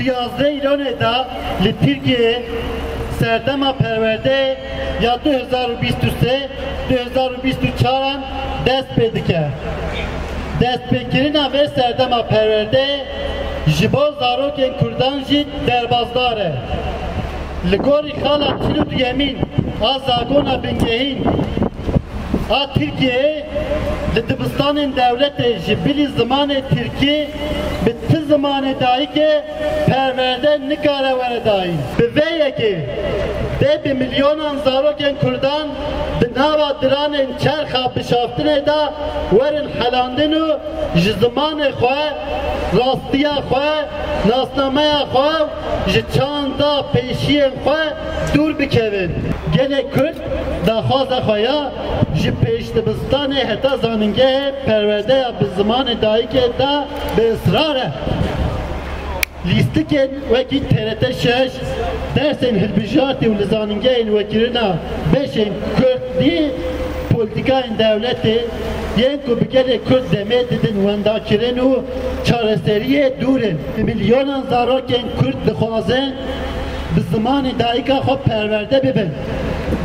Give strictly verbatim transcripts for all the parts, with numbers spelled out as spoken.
Yazdeh Îlonê de li Tirkiyeyê serdema perwerdeyê ya du hezar û bîst û sê du hezar û bîst û çaran dest pê dike. Destpêkirina vê serdema perwerdeyê ji bo zarokên Kurdan jî derbasdar e. Li gorî xala çil û duyemîn a zagona bingehîn a Tirkiyeyê, li dibistanên dewletê ji bilî zimanê tirkî bi ti zimanê dayikê perwerde nikare were dayîn. Bi vê yekê dê bi milyonan zarokên Kurdan di nava diranên çerxa bişaftinê de werin helandin û ji zimanê xwe, rastiya xwe, nasnameya xwe û ji çanda pêşiyên xwe dûr bikevin. Gelê Kurd daxwaza xwe ya ji pêşdibistanê heta zanîngehê perwerdeya bi zimanê dayikê de bi israr e. Lîstikên wekî T R T şeş, dersên hilbijartî û li zanîngehên wekirina beşên Kurdî, polîtîkayên dewletê yên ku bi gelê Kurd demê didin wendakirin û çareseriyê dûr in. Bi milyonan zarokên Kurd dixwazin bi zimanê dayika xwe perwerde bibin,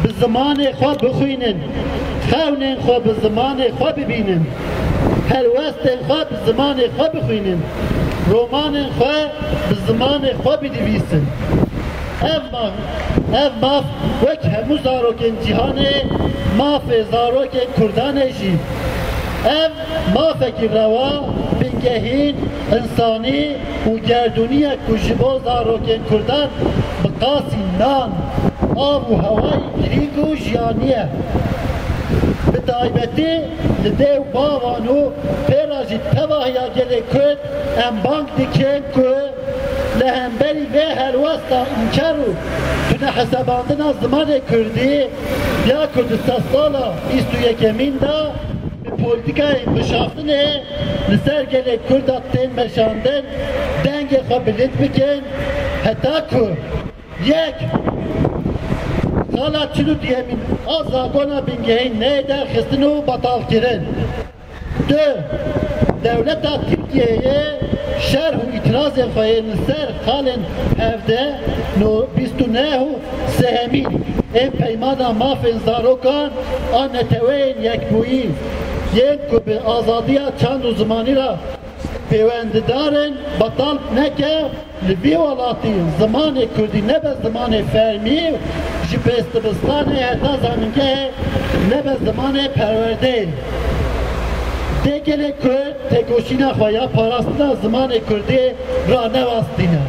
bi zimanê xwe bixwînin, xewnên xwe bi zimanê xwe bibînin, helwestên xwe bi zimanê xwe bixwînin, romanên xwe bi zimanê xwe binivîsin. Ev maf, ev maf wek hemû zarokên cîhanê, mafê zarokên Kurdan e jî. Ev mafekî rewa, bingehîn, însanî û gerdûnî ye ku ji bo zarokên Kurdan bi qasî nan, av û hewayî girîng û jiyanî ye. Bi taybetî li dê û bavan û pê re jî tevahiya gelê Kurd em bang dikin ku li hemberî vê helwesta înker û tunehesebandina zimanê Kurdî ya ku di sedsala bîst û yekemîn de bi polîtîkayên bişaftinê li ser gelê Kurda tên meşandin, dengê xwe bilind bikin, heta ku: Yek, xala çil û duyemîn a zagona bingehîn neyê derxistin û betalkirin. Du, dewleta Tirkiyeyê şerh û îtirazên xwe yên li ser xalên hevdeh, no-, bîst û neh û sêhemîn ên Peymana Mafên Zarokan a Neteweyên Yekbûyî yên ku bi azadiya çand û zimanî re pêwendidar in, betal neke, li vî welatî zimanê kurdî nebe zimanê fermî, ji pêşdibistanê heta zanîngehê nebe zimanê perwerdeyê. Dê gelê Kurd têkoşîna xwe ya parastina zimanê kurdî ranewastîne.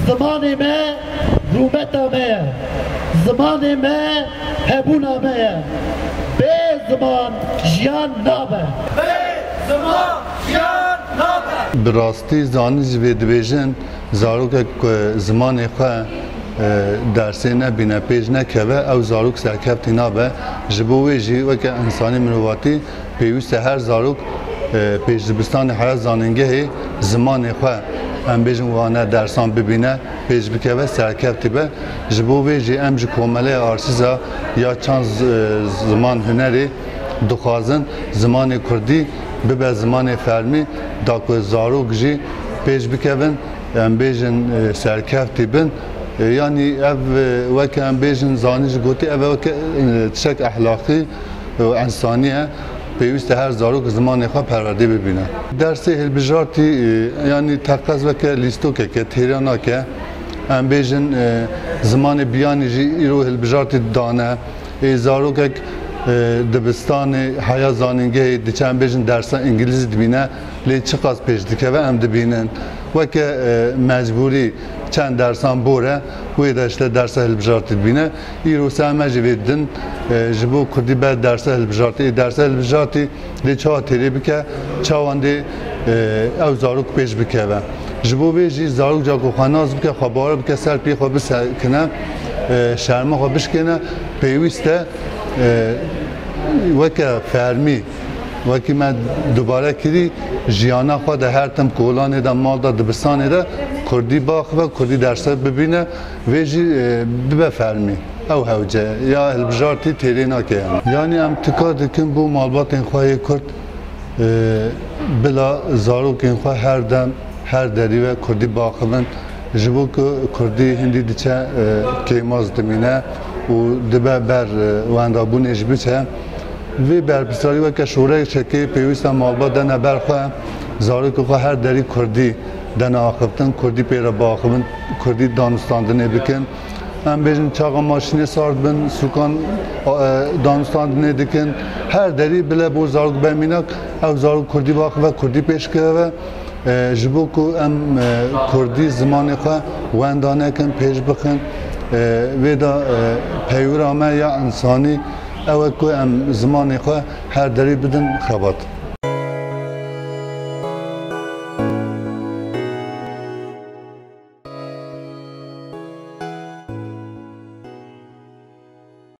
Zimanê me rûmeta me ye. Zimanê me hebûna me ye. Bê ziman jiyan nabe. Bê ziman jiyan nabe. Bi rastî zanî jî vê dibêjin, zarokek ku zimanê xwe, e, dersê nebîne, pêş nekeve, ew zarok serkeftî nabe. Ji bo wê jî weke însanî mirovatî pêwîst e her zarok, e, pêşdibistanê heya zanîngehê zimanê xwe, em bêjin wane dersan bibîne, pêş bikeve, serkeftî be. Ji bo vê jî em ji Komeleya Arsîza ya Çand Z-, Ziman Hunerê dixwazin zimanê kurdî bibe zimanê fermî, da ku zarok jî pêş bikevin, em bêjin, e, serkeftî bin. E, yanî ev, e, weke em bêjin, zanî jî gotî, ev e weke, e, tiştek ehlaqî û însanî ye. Pêwîst e her zarok zimanê xwe perwerdê bibîne. Dersê hilbijartî, e, yanî teqez weke lîstokeke têrê nake. Em bêjin, e, zimanê biyanî jî îro hilbijartî dane. Ê zarokek, e, dibistanê heya zanîngehê diçe, em bêjin dersa îngilîzî dibîne, lê çiqas pêş dikeve em dibînin. Weke, e, mecbûrî çend dersan bor e, wê de işte dersa hilbijartî dibîne. Îro se me jî vê din, e, ji bo kurdî be dersa hilbijartî. Ê dersa hilbijartî dê çawa têrê bike, çawan dê, e, ew zarok pêş bikeve. Ji bo vê jî zarok ca ku xwe nas bike, xwe bawer bike, ser piyê xwe bisekine, e, şerma xwe bişkêne, pêwîst e, e, weke fermî, wekî me dubare kirî, jiyana xwe de her tim kolanê de, mal de, dibistanê de kurdî biaxive, kurdî derse bibîne, vê jî, e, bibe fermî. Ew hewce ya hilbijartî têrê nake yani. Yanî em tika dikin bo malbatên xwe yê kurd, e, bila zarokên xwe her dem Her derî ve kurdî biaxivin, ji bo ku kurdî hindî diçe, e, kêmaz dimîne û dibe ber, e, wendabûnê jî biçe. Vê berpirsiyarî weke şoreşekê pêwîst e malbat dene ber xwe, zarokê xwe her derî kurdî dene axiftin, kurdî pê re biaxivin, kurdî danûstandinê bikin. Em bêjin çaxa maşînê sar dibin, sûkan, e, danûstandinê dikin. Her derî bile bo zarok be mînak, ew zarok kurdî biaxive, kurdî pêş keve. E, ji bo ku em, e, kurdî zimanê xwe wenda nekin, pêş bixin, e, vê de, e, peywira me ya însanî ew e ku em zimanê xwe her derî bidin xebat.